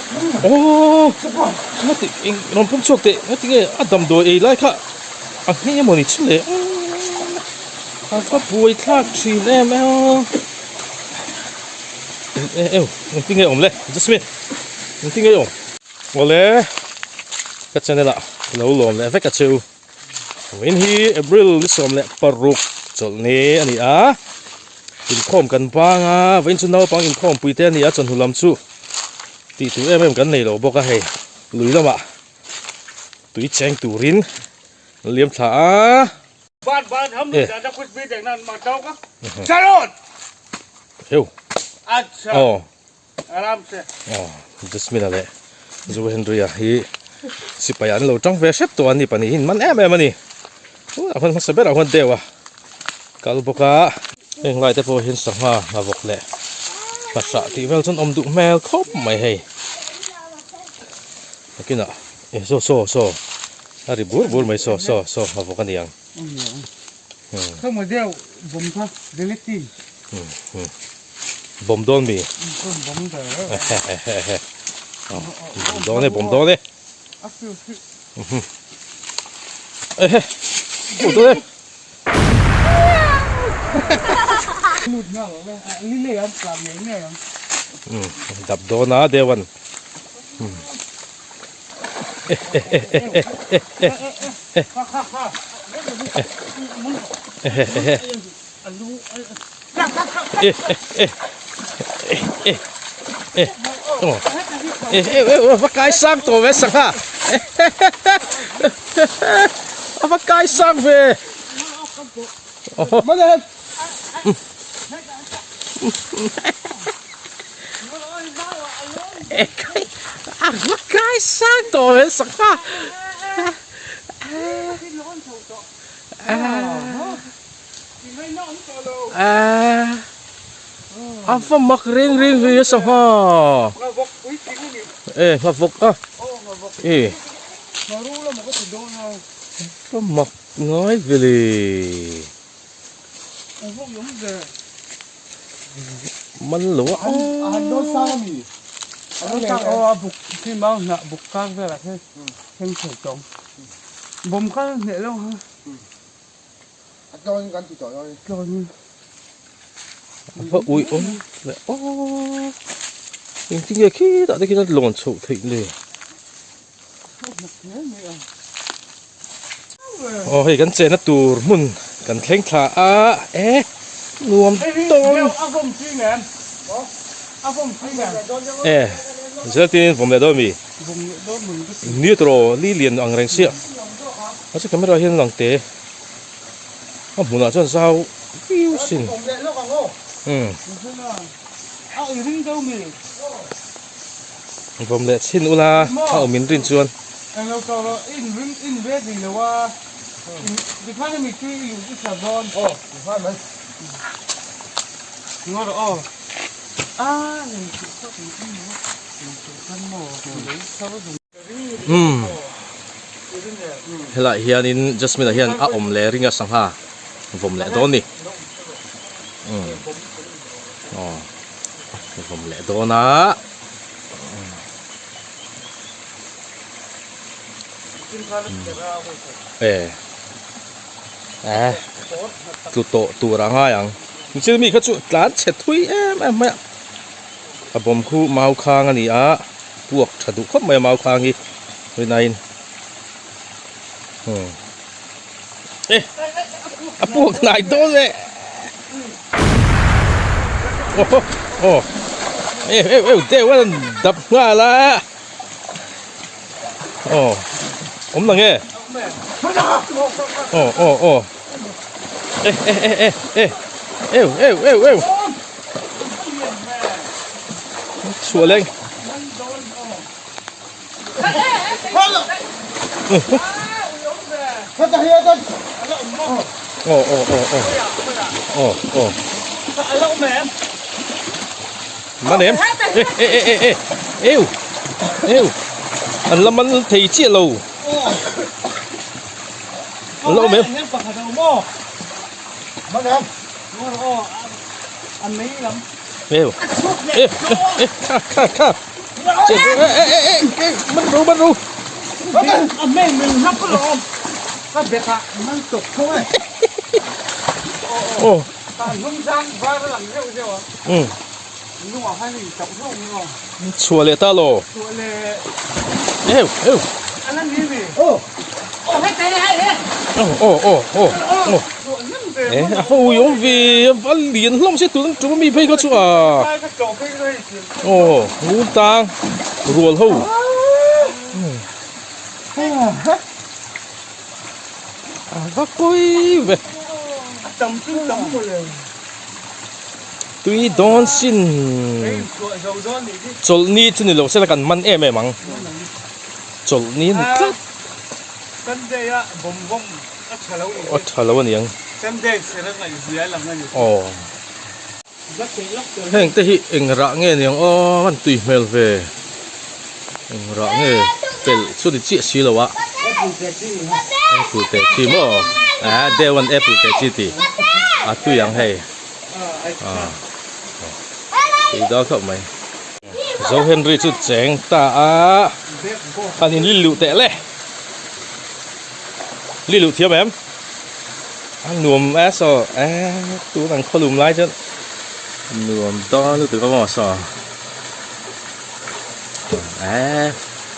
Aww ngati eng rawn pawm chhuak teh ngati nge a damdawi ei lai kha a nghei emawni chu le a va buai thlak thin em a eng engtin nge awm le Jasmine engtin nge awm awle ka channel ah lo lawm leh vek a cheu vawiin hi April ni 16 chawlhni a ni a inkhawm kan bang a vawiin chu naupang inkhawm pui te a ni a chawhnu lam chu tih tur em em kan nei lo bawk a hei lui lamah tui cheng turin an liam thla a. Aw. Aw Jasmine-a leh Zu Henry-a hi sipai an lo tang ve hrep tawh a ni pahnih hi man em em a ni tunah huan hmasa berah huan deuh a kal bawk a heng lai te pawh hian sangha hnavawk leh hnahrah tih vel chuan awm duh hmel khawp mai hei nakinah eh saw saw saw a ri bur bur mai saw saw saw hnavawk a ni ang. Bawm dawn mi? Bawm dawn e, bawm dawn e. Ehe, bawm dawn e. Dap dawn a deuh an. Va kai sang tawh ve sangha a va kai sang ve a va kai sang tawh ve sangha A va mak reng reng ve a sangha e nghavawk a e va mak ngai ve le man lo a A tlawn kan ti tawh dawn. Tlawn. A va ui awm le aw. Engtin nge khitah te khian a lawn chhoh theih le. Aw hei kan chenna tur hmun kan thleng thla a e nuam dawn. E zel tin vawm leh dawn mi. Ni tawh li lian ang reng sia. A chu camera hian lang te a hmunah chuan zau viau sin umm vawm leh chhin ula a awm in rin chuan. Umm helaiah hianin Jasmine ah hian a awm leh ring a sangha vawm leh dawn a ni umm aw vawm leh dawn a e eh tlu tawh tur a ngai ang thil mi kha chu tlan chhe thui em em mai a a bawm khu mau khang a ni a. Puak tha duh khawp mai a mau khang hi rinaiin umm e a puak hnai dawn e aw aw e e e deuh a dap nghal a aw awm lang e aw aw aw e e e e e eu eu eu eu. Chhuah leng. Aw aw aw aw. Aw aw. Man em. E e e e e. Eu. Eu. An la man thei chiah lo. An la awm em. Man em. Eu. E e e kha kha kha. Man ro man ro. Aw. Umm. Chhuah leh ta lo. Eu eu. Aw aw aw aw. E a ho i awm ve a lian hlawm se tun tum ami phei kha chu a. Aw ngun tang rual ho. A va pawi ve. Tui dawn sin chawlhni chu ni lo se la kan man em em ang chawlhni a ni tlat a tha lo a ni ang aw heng te hi eng rah nge ni ang aw a tui hmel ve eng rah nge pelh chu ni chiah si lo a apple teh chi maw ah deuh an apple teh chi tih a tui ang hei ah tui dawn khawp mai zo Henry chu cheng ta a an in liluh teh le liluh thiam em a nuam e saw e tun ang khawlum lai chuan nuam dawn lutuk a maw saw e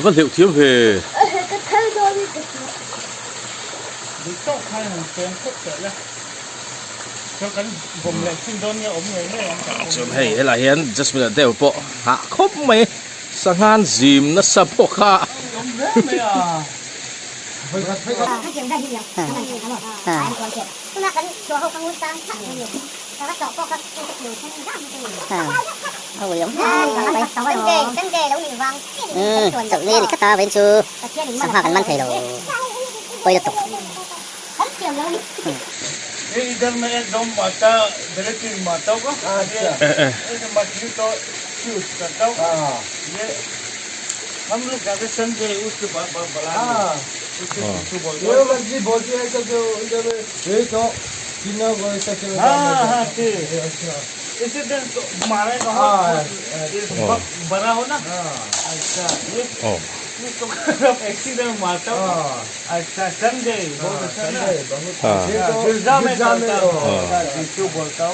va hleuh thiam ve. Chuan hei helai hian Jasmine ah deuh pawh hah khawp mai sanghan zim nasa bawk a.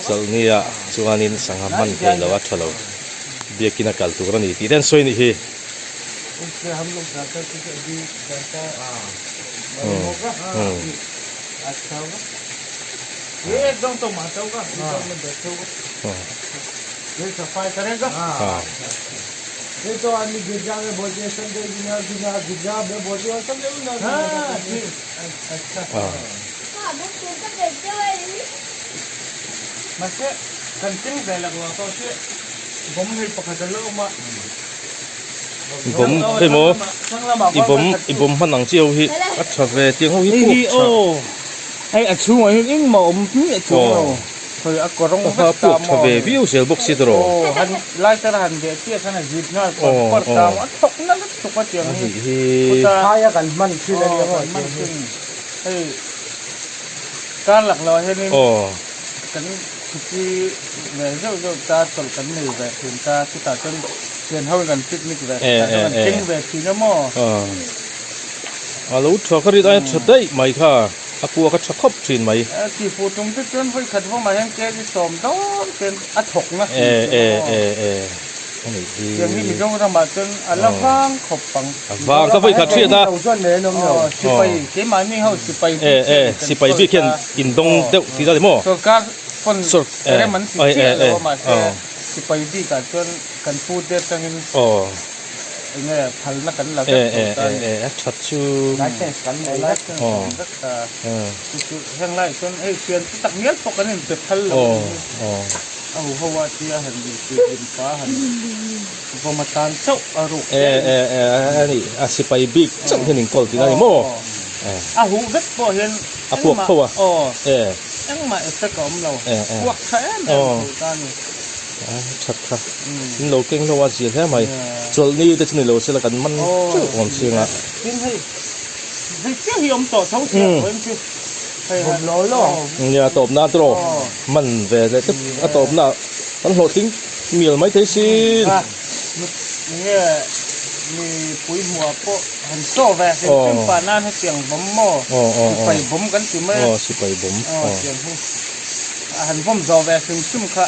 Chawlhnia chuanin sangha hman theih loh a tha lo, biakin a kal tur a ni tih te an sawi a nih hi. Bawm hei maw i bawm i bawm hman ang chi ho hi a tha ve tiang ho hi puk tha hei a chhungah hian engmah a awm hmiah chuang lo khawi a kawrawng vek ta maw tha ve viau zel bawk si tawh aw han lighter a han beh chiah khan a zip nghal par par ta maw a thawk na lutuk a tiang hi khaia kan hman thin a nia maw tiang hi hei kar lak loh ah hianin kan chhuti ve zeuh zeuh ta chawlh kan nei ve thin ta chutah chuan thian ho in kan picnic ve thin ta chuan kan keng ve thin a maw. A lo tha ka rit aia tha daih mai kha a pua ka tha khawp thin mai. Ti fuh tum te chuan vawi khat vawmah hian kg sawm dawn ten a thawk na thin chu maw. Tiang hi Mizoramah chuan a la vang khawp ang. A vang ka vawi khat hriat a. Sipai keimahni ho sipai bik hian kan Sipai bik hian indawng deuh tih a ni maw? Sorkar pawn rem an ti chiah lo a mahse sipai bikah chuan kan pu te atangin enge phalna kan la vek tawh ta a ni. A that chu. License kan nei vek vek ta. Chu chu heng laiah chuan hei thian te tak ngial pawh kan inpe phal lo a ni. A hu ho a tia han intuihlim pa han vawm atan chauh a ruk hle a ni. A ni a sipai bik chauh hian inkawl tihna a ni maw? A huh vek pawh hian a puak tho a. Engmah effect a awm lo. Puak tha em em tho ta a ni. A that kha. In lo keng hlauh a zir hle mai. Chawlhni te chu ni lo se la kan man teuh awm chiang a. Tin hei hei chiah hi awm tawh tho sia awm chu. Hei han lo lo. Nia tawp na tawh man ve leh tep a tawp na kan hlawhtling mial mai thei sin. Nge mipui hmuhah pawh han chaw ve hrim hrim pah nan hetiang bawm maw sipai bawm kan ti mai a sipai bawm tiang hi a han vawm zawh ve hrim hrim kha.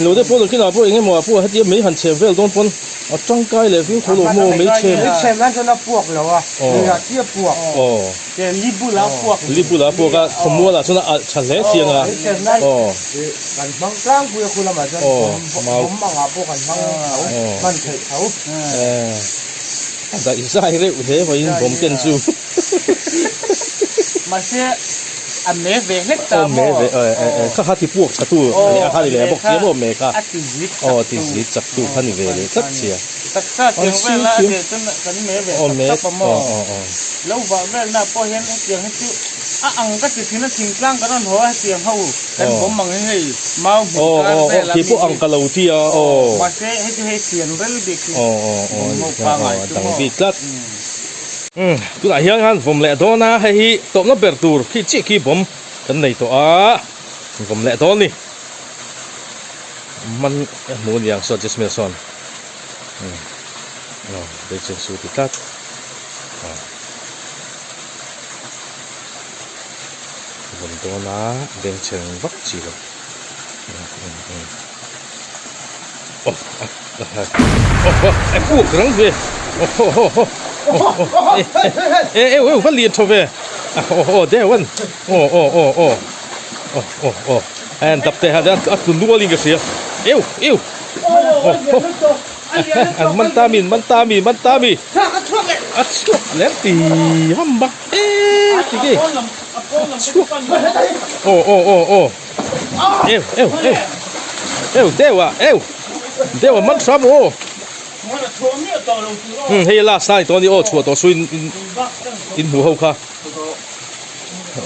Ilo te pawh kinah pawh eng emaw ah pawh hetia mei han chhem vel dawn pawn a tangkai leh viau tho lo maw mei chhem. Mei chhem nan chuan a puak lo a lui ah chiah a puak. Li bulah a puak. Li bulah a puak a khawmual ah chuan a alh tha hle chiang a. Mei chhem nan kan hmang tlangpui a khu lamah chuan bawm angah pawh kan hmang tho hman theih tho. A daih zai reuh hle vawiin bawm ken chu. Mahse a me ve hlek ta maw? Me ve kha kha ti puak tha tu a kha ni leh bawk tia maw me kha. A ti zit chak tu. Aw ti zit chak tu kha ni ve leh tlat sia. Taksa tiang vel a deh chuan kan me ve tap tap a maw? Lo vah velna pawh hian hetiang hi chu a ang ka ti thin a, thingtlang kan rawn haw a hetiang ho kan bawm ang hi hei mau hmun kar vel a mi hi ang ka lo ti a aw. Mahse hei chu hei thian rel bik hi bawm ho pangai chu maw. Dang bik tlat. Tunah hian khan vawm leh dawn a, hei hi tawpna ber tur khi chiah khi bawm kan nei tawh a, vawm leh dawn ni. Man a hmu aniang saw Jasmine sawn. Aw beicheng su ti tlat. Vawm dawn a bengchheng vak chi lo aw aw a puk rang ve aw e e e va lian tho ve aw aw deuh an aw aw aw aw aw aw a dap te a tlu nual in ka hria eu eu An man ta mi, an man ta mi, man ta mi. A chhuak lem ti ham bak e ti ge. Chhuak. Aw aw aw aw. Eu eu eu. Eu deuh a eu. Deuh a man hram aw. Hmm hei last na ni tawh a ni aw chhuah tawh su in in hmuh ho kha.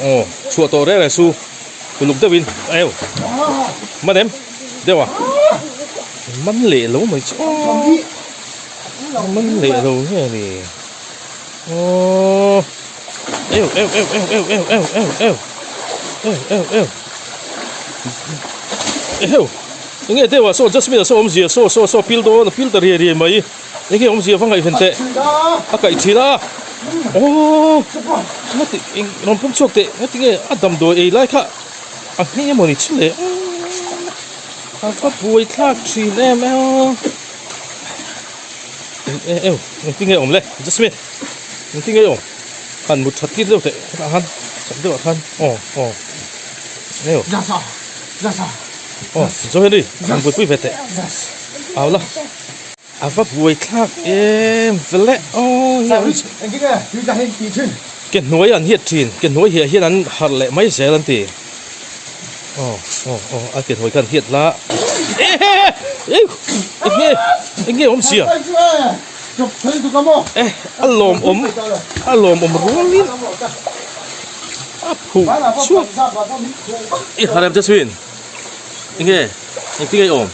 Aw chhuah tawh reng reng su. Uluk deuh in eu. Man em deuh a. Man leh lo mai chu aw man leh lo nge ni aw eu eu eu eu eu eu eu eu eu eu eu eu eheu enge deuh ah saw Jasmine ah saw awmzia saw saw saw pil dawn a pil ta riai riai mai enge awmzia va ngaihven teh a kaih thin a aw ngati eng rawn pawm chhuak teh ngati nge a damdawi ei lai kha a hming emaw ni chu le A va buai thlak thin em e aw. E eu engtin nge awm le Jasmine engtin nge awm han mut that tir deuh teh hetah khan chak deuh ah khan aw aw eu aw Joe Henry han buaipui ve teh au la a va buai thlak em vele aw ke hnuai an hiat thin ke hnuai hiah hian an harh leh mai zel an ti. Aw aw aw a ke hnuai khan hiat la e he he eng nge eng nge awm sia e a lawm awm a lawm awm rualin a phuh chhuak i harem che chhuin eng nge engtin nge i awm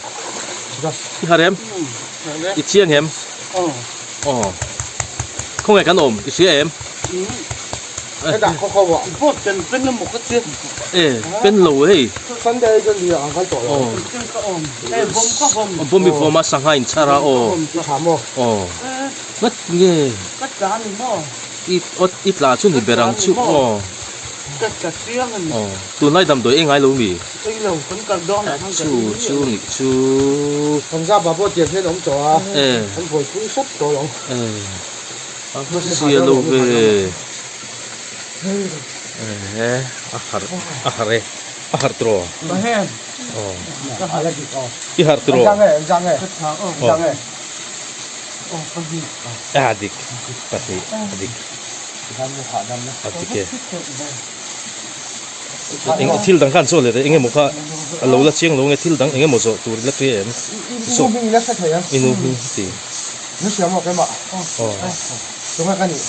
i harem i chiang em aw khawnge kan awm i hria em. Hetah khaw khaw ah. Boat kan pen emaw ka tia. E pen lo hei. Sunday chuan lui ah kan kal tawh lo. E bawm ka bawm. Bawm i vawm a sangha in chhar a aw. I tha maw? Aw. Ngat nge. Ka tla ni maw? I i tla chu ni ber ang chu aw. Ka tla chiang a ni. Aw. Tunlai damdawi ei ngai lo mi? Ei lo kan kal dawn ah khan Chu chu nih chu. Punjab ah pawh tiang hian awm tawh a. E. An buaipui hrep tawh lo. E. A va zia lo ve ehe a harh a harh e a harh tiraw i harh tiraw a dik pahnih a dik a dik e eng thil dang khan chaw leh eng emaw kha a lo la chiang lo nge thil dang eng emaw zawh tur i la hria em i nu hming ti. Nu siam awk emaw tunge ka nih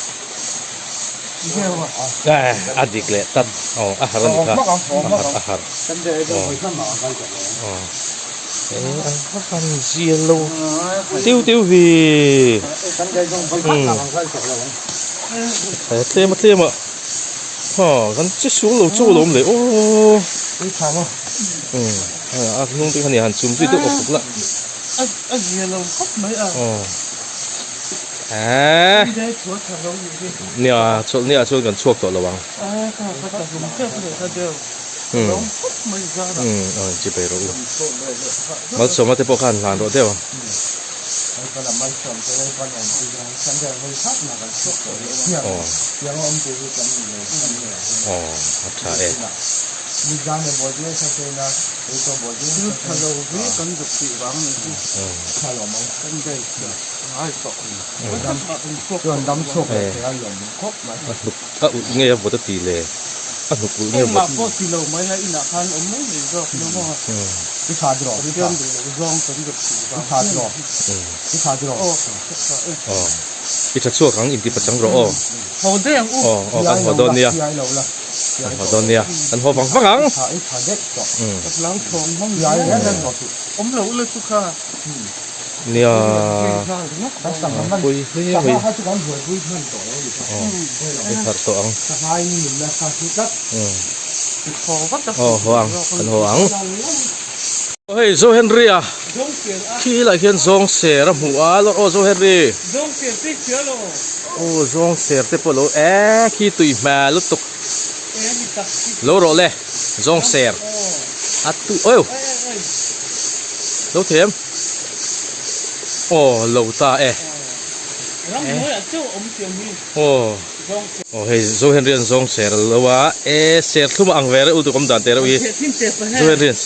a dik leh tat aw a har a ni kha a har a har aw a va han zia lo tiu tiu hi tlem a tlem a ha kan che sual lo chu alawm le aw a hnung te kha ni han chum zui deuh awk awk la. A zia lo khawp mai a. Aw. Eeh. Nia chawlh nia chuan kan chhuak tawh lo ang. Umm aw chi pai rawh u. Malsawma te pawh kha han hlan rawh deuh ang. Aw. Aw a tha e. A hnuk a ulh nge a vawt a ti le a hnuk ulh nge vawt aw i tha chhuak ang inti pachang rawh aw aw aw kan haw dawn nia. Kan haw dawn nia, kan haw vang vang ang. Nia, pui hle mai. I harh tawh ang. Aw haw ang, kan haw ang. Hei Zo Henry a, khi lah hian zawng ser a hmu a, aw Zo Henry. Aw zawng ser te pawh lo e khi tui hmel lutuk. Lo rawh le zawng ser a tui aw lo them aw lo ta e. Aw. Aw hei Zo Henry an zawng ser a lo a e ser thlum a ang ve reuh lutuk awm dan te reuh hi Zo Henry an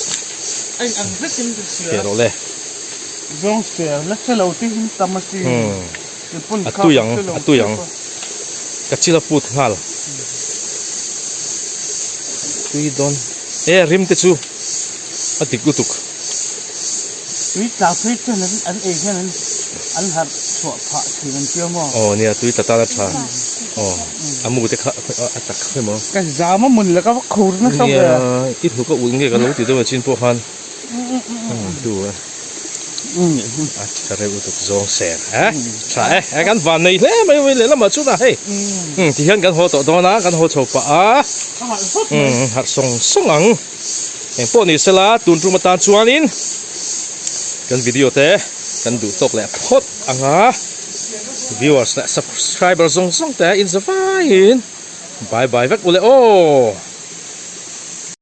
Thei rawh le. Zawng ser la hre lo te hi tam a si. A tui ang a tui ang ka chil a put nghal tui dawn e rim te chu a dik lutuk. Tui tla phei chuan an ei hian an an harh chhuah phah thin an tia maw? Aw nia tui tla tan a tha aw a mu te kha a tak kha emaw. Ka zam a mun le ka va khur nasa ve. Nia i hnuk a ulh nge ka lo ti deuh a chin pawh khan tu a a tha reuh lutuk zawng ser e tha e e kan van nei hle mai mai lehlamah chuan a hei tihian kan haw tawh dawn a kan haw chho pah a harh sawng sawng ang. Eng pawh ni sela tun tum atan chuanin kan video te kan duh tawk leh phawt ang a, viewers leh subscriber zawng zawng te in za vaiin bye bye vek ule aw.